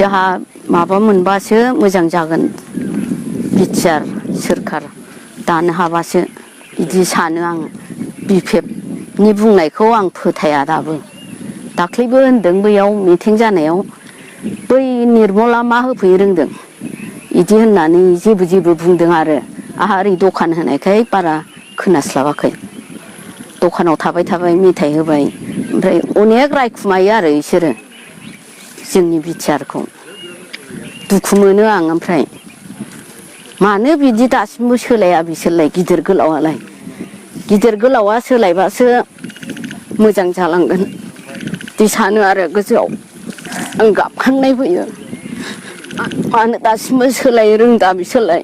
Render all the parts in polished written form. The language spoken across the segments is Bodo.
जोंहा माबा मोनबासो मोजां जागोन बिटिआर सोरखार दानो हाबासो बिदि सानो आं बिपिएफनि बुंनायखौ आं फोथाया दाबो दाख्लैबो होनदों बैयाव मिटिं जानायाव बै निर्मला मा होफैनो रोंदों बिदि होननानै जेबो बुंदों आरो आंहा ओरै दखान होनायखाय बारा खोनास्लाबाखै दखानाव थाबाय मेथाइ होबाय ओमफ्राय अनेक रायखुमायो आरो बिसोरो जोंनि बिटिआरखौ दुखु मोनो आं ओमफ्राय मानो बिदि दासिमबो सोलाया बिसोरलाय गिदिर गोलावालाय गिदिर गोलावा सोलायबासो मोजां जालांगोन बिदि सानो आरो गोसोआव आं गाबखांनाय फैयो मानो दासिमबो सोलायनो रोंदा बिसोरलाय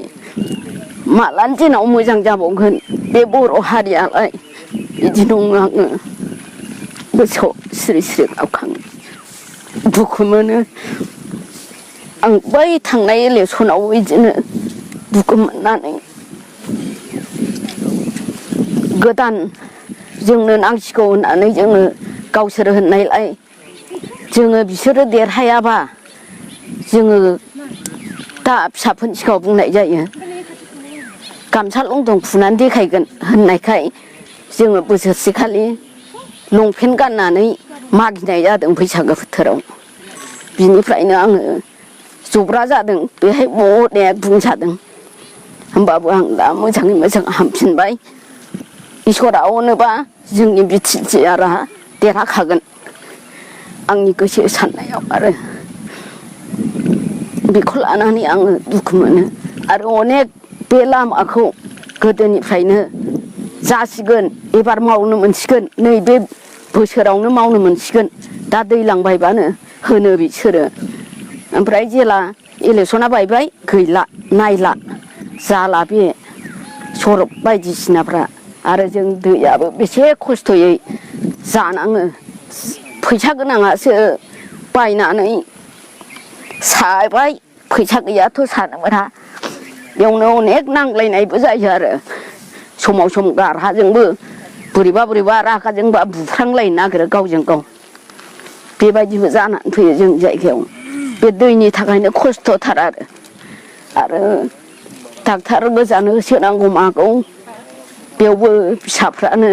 मालानि दिनाव मोजां जाबावगोन बे बर' हारियालाय बिदि दङ आङो गोसोआव सिरि गाबखाङो दुखु मोनो आं बै थांनाय इलेक्सनाव बिदिनो दुखु मोननानै गोदान जोंनो नांसिगौ होननानै जोङो गावसोर होननायलाय जोङो बिसोरो देरहायाबा जोङो दा फिसाफोरनि सिगाङाव बुंनाय जायो गामसा लंदं खुनानै देखायगोन होननायखाय जोङो बोसोरसेखालि लंपेन्ट गाननानै मागिनाय जादों बैसागो बोथोराव बिनिफ्रायनो आङो जब्रा जादों बेहाय अनेक बुंजादों होमबाबो आं दा मोजाङै मोजां हामफिनबाय इसोरा अनोबा जोंनि बिटिआरआ देरहाखागोन आंनि गोसो साननायाव आरो बेखौ लानानै आङो दुखु मोनो आरो अनेक बे लामाखौ गोदोनिफ्रायनो जासिगोन एबार मावनो मोनसिगोन नैबे बोसोरावनो मावनो मोनसिगोन दा दैज्लां बायबानो होनो बिसोरो ओमफ्राय जेला इलेक्सना बायबाय गैला नायला जाला बे सरब बायदिसिनाफ्रा आरो जों दैयाबो बेसे खस्थ'यै जानाङो फैसा गोनाङासो बायनानै साबाय फैसा गैयाथ' सानो मोना बेयावनो अनेक नांलायनायबो जायो आरो समाव सम गारहाजोंबो बोरैबा रागाजोंबा बुफ्रांलायनो नागिरो गावजों गाव बेबायदिबो जानानै फैयो जोंनि जायगायाव बे दैनि थाखायनो खस्थ'थार आरो डाक्टार गोजानो होसोनांगौ मागौ बेयावबो फिसाफ्रानो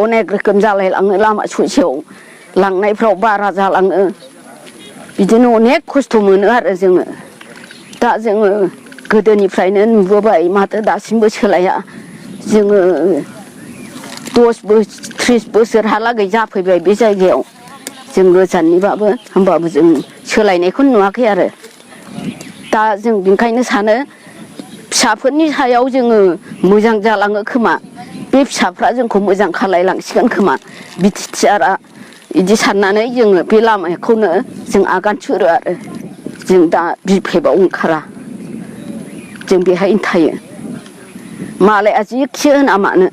अनेक रोखोम जालायलाङो लामा ससेयाव लांनायफ्राव बारा जालाङो बिदिनो अनेक खस्थ' मोनो आरो जोङो दा जोङो गोदोनिफ्रायनो नुबोबाय माथो दासिमबो सोलाया जोङो 30 बोसोरहालागै जाफैबाय बे जायगायाव जों गोजाननिबाबो होमबाबो जों सोलायनायखौ नुवाखै आरो दा जों बेनिखायनो सानो फिसाफोरनि सायाव जोङो मोजां जालाङो खोमा बे फिसाफ्रा जोंखौ मोजां खालायलांसिगोन खोमा बिटिआरआ बिदि साननानै जोङो बे लामाखौनो जों आगान सुरो आरो जों दा बिपिएफआव ओंखारा जों बेहायनो थायो मालाया जिखि होना मानो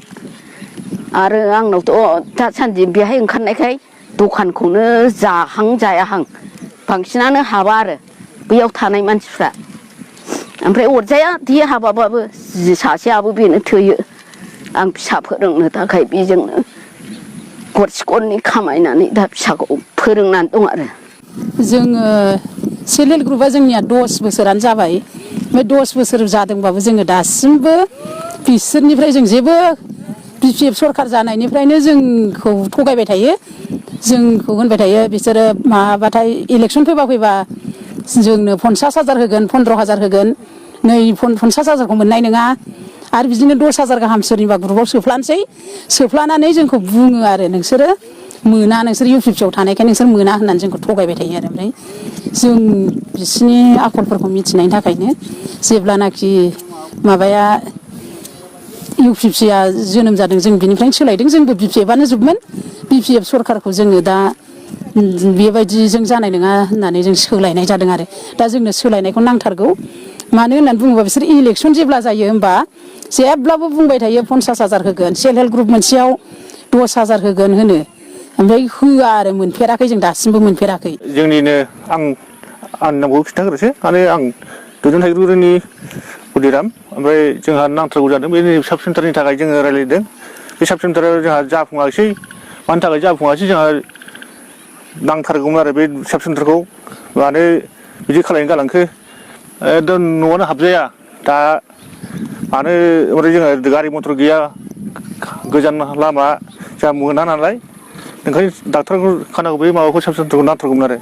आरो आंनावथ' दासान्दि बेहाय ओंखारनायखाय दखानखौनो जाहां जायाहां बांसिनानो हाबा आरो बैयाव थानाय मानसिफ्रा ओमफ्राय अरजाया दि हाबाबाबो जि सासेयाबो बेनो थोयो आं फिसा फोरोंनो थाखाय बेजोंनो गरसे गरनै खामायनानै दा फिसाखौ फोरोंनानै दं आरो जोङो सेल्फ हेल्प ग्रुपआ जोंनिया 10 बोसोरानो जाबाय ओमफ्राय 10 बोसोर जादोंबाबो जोङो दासिमबो बिसोरनिफ्राय जों जेबो बिपिएफ सरखार जानायनिफ्रायनो जोंखौ थगायबाय थायो जोंखौ होनबाय थायो बिसोरो माबाथाय इलेक्सन फैबा जोंनो 50,000 होगोन 15,000 होगोन नै 50,000खौ मोननाय नङा आरो बिदिनो 10,000 गाहाम सोरनिबा ग्रुपआव सोफ्लानानै जोंखौ बुङो आरो नोंसोरो मोना नोंसोर इउपिपिआव थानायखाय नोंसोर मोना होननानै जोंखौ थगायबाय थायो आरो ओमफ्राय जों बिसिनि आखलफोरखौ मिथिनायनि थाखायनो जेब्लानाखि माबाया इउपिपिआ जोनोम जादों जों बिनिफ्रायनो सोलायदों जोंबो बिपिएफआनो जोबमोन बिपिएफ सरखारखौ जोङो दा बेबायदि जों जानाय नङा होननानै जों सोलायनाय जादों आरो दा जोंनो सोलायनायखौ नांथारगौ मानो होननानै बुङोबा बिसोर इलेक्सन जेब्ला जायो होमबा जेब्लाबो बुंबाय थायो 50,000 होगोन सेल्फ हेल्प ग्रुप मोनसेयाव 10,000 होगोन होनो ओमफ्राय होआ आरो मोनफेराखै जों दासिमबो मोनफेराखै जोंनिनो आंनि नामखौ खिन्थाग्रोसै माने आं दुधन थाइग्रुरिनि उदिराम ओमफ्राय जोंहा नांथारगौ जादों बे साब सेन्टारनि थाखाय जोङो रायज्लायदों बे साब सेन्टाराव जोंहा जाफुङासै मानि थाखाय जाफुङासै जोंहा नांथारगौमोन आरो बे साब सेन्टारखौ मानो बिदि खालायनो गालांखो एकदम न'आवनो हाबजाया दा मानो ओमफ्राय जोंहा गारि मटर गैया गोजान लामा जोंहा मोना नालाय ओंखायनो डाक्टारखौ खानांगौ बे माबाखौ साब सेन्टारखौ नांथारगौमोन आरो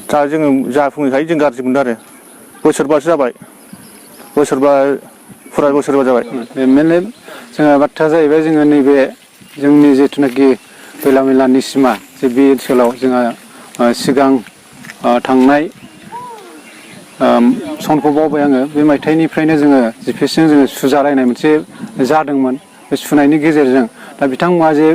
दा जोङो जाफुङैखाय जों गाज्रि मोनदों आरो बोसोरबासो जाबाय बोसोरबा फुरा बोसोरबा जाबाय मेनलि जोंहा बाथ्राया जाहैबाय जोङो नैबे जोंनि जिथुनाखि खैलामैलानि सिमा जे बे ओनसोलाव जोंहा सिगां थांनाय सनखौ बावबाय आङो बे मायथाइनिफ्रायनो जोङो जिपिएसजों जोङो सुजालायनाय मोनसे जादोंमोन बे सुनायनि गेजेरजों दा बिथांमोना जे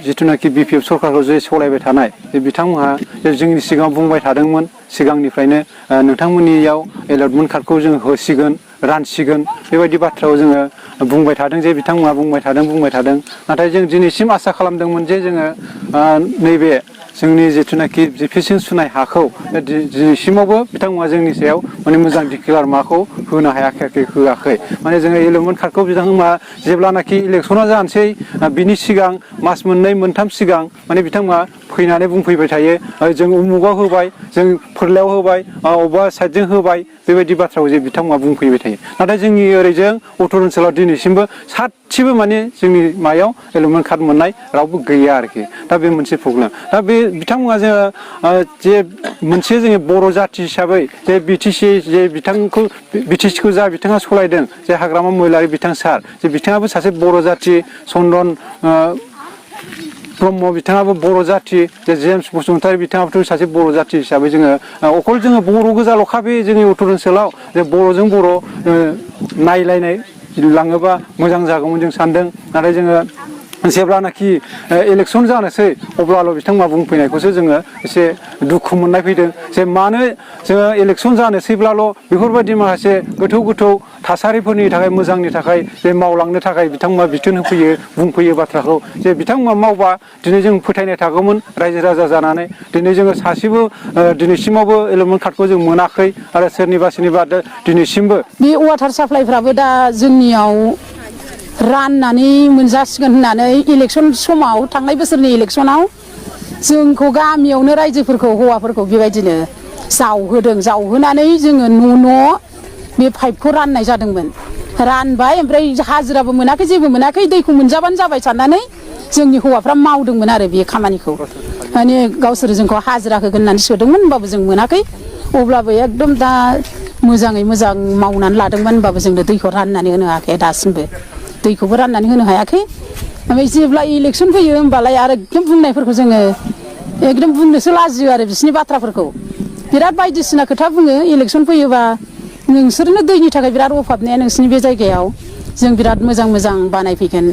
जिथुनाखि बिपिएफ सरकारखौ जे सालायबाय थानाय जे बिथांमोनहा जे जोंनि सिगाङाव बुंबाय थादोंमोन सिगांनिफ्रायनो नोंथांमोननियाव एलटमेन्ट कार्डखौ जों होसिगोन रानसिगोन बेबायदि बाथ्राखौ जोङो बुंबाय थादों जे बिथांमोना बुंबाय थादों नाथाय जों दिनैसिम आसा खालामदोंमोन जे जोङो नैबे जोंनि जिथुनाखि जिपिएसजों सुनाय हाखौ दिनैसिमावबो बिथांमोना जोंनि सायाव माने मोजां डिक्लेयार माखौ होनो होआखै माने जोङो एलटमेन्ट कार्डखौ बिथांमोना जेब्लानाखि इलेक्सना जानोसै बिनि सिगां मास मोननै मोनथाम सिगां माने बिथांमोना फैनानै बुंफैबाय थायो जों उमुगाव होबाय जों फोरलायाव होबाय अबेबा साइडजों होबाय बेबायदि बाथ्राखौ जे बिथांमोना बुंफैबाय थायो नाथाय जोंनि ओरैजों उत्तर ओनसोलाव दिनैसिमबो सासेबो माने जोंनि मायाव एलटमेन्ट कार्ड मोननाय रावबो गैया आरोखि दा बे मोनसे प्रब्लेम दा बे बिथांमोना जोङो जे मोनसे जोङो बर' जाथि हिसाबै जे बिटिसि जे बिथांखौ बिटिसिखौ जा बिथाङा सालायदों जे हाग्रामा महिलारि बिथां सार जे बिथाङाबो सासे बर' जाथि चन्दन ब्रह्म बिथाङाबो बर' जाथि जे जेम्स बसुमतारी बिथाङाबोथ' सासे बर' जाथि हिसाबै जोङो अकल जोङो बर' गोजाल'खा बे जोंनि उत्तर ओनसोलाव जे बर'जों बर' नायलायनाय लाङोबा मोजां जागौमोन जों सानदों नाथाय जोङो जेब्लानाखि इलेक्सन जानोसै अब्लाल' बिथांमोना बुंफैनायखौसो जोङो एसे दुखु मोननाय फैदों जे मानो जोङो इलेक्सन जानोसैब्लाल' बेफोरबायदि माखासे गोथौ थासारिफोरनि थाखाय मोजांनि थाखाय जे मावलांनो थाखाय बिथांमोना बिथोन होफैयो बुंफैयो बाथ्राखौ जे बिथांमोना मावबा दिनै जों फोथायनाय थागौमोन रायजो राजा जानानै दिनै जोङो सासेबो दिनैसिमावबो एलटमेन्ट कार्डखौ जों मोनाखै आरो सोरनिबा दिनैसिमबो बे वाटार साप्लाइफ्राबो दा जोंनियाव राननानै मोनजासिगोन होननानै इलेक्सन समाव थांनाय बोसोरनि इलेक्सनाव जोंखौ गामियावनो रायजोफोरखौ हौवाफोरखौ बेबायदिनो जावहोनानै जोङो न' बे पाइपखौ राननाय जादोंमोन रानबाय ओमफ्राय हाजिराबो मोनाखै जेबो मोनाखै दैखौ मोनजाबानो जाबाय साननानै जोंनि हौवाफ्रा मावदोंमोन आरो बे खामानिखौ माने गावसोर जोंखौ हाजिरा होगोन होननानै सोदोंमोन होनबाबो जों मोनाखै अब्लाबो एकदम दा मोजाङै मोजां मावनानै लादोंमोन होनबाबो जोंनो दैखौ राननानै होनो हायाखै दासिमबो दैखौबो राननानै होनो हायाखै ओमफ्राय जेब्ला इलेक्सन फैयो होमबालाय आरो एकदम बुंनायफोरखौ जोङो एकदम बुंनोसो लाजियो आरो बिसिनि बाथ्राफोरखौ बिराद बायदिसिना खोथा बुङो इलेक्सन फैयोबा नोंसोरनो दैनि थाखाय बिराद अभाबने नोंसिनि बे जायगायाव जों बिराद मोजां बानायफैगोन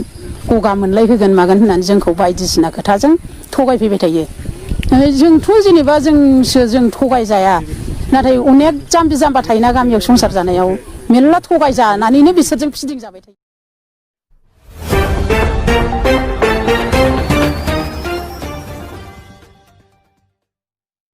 गगा मोनलाय होगोन मागोन होननानै जोंखौ बायदिसिना खोथाजों थगायफैबाय थायो जोंथ' जेनेबा जों थगायजाया नाथाय अनेक जाम्बि जाम्बा थायोना गामियाव संसार जानायाव मेरला थगायजानानैनो बिसोरजों फिदिं जाबाय थायो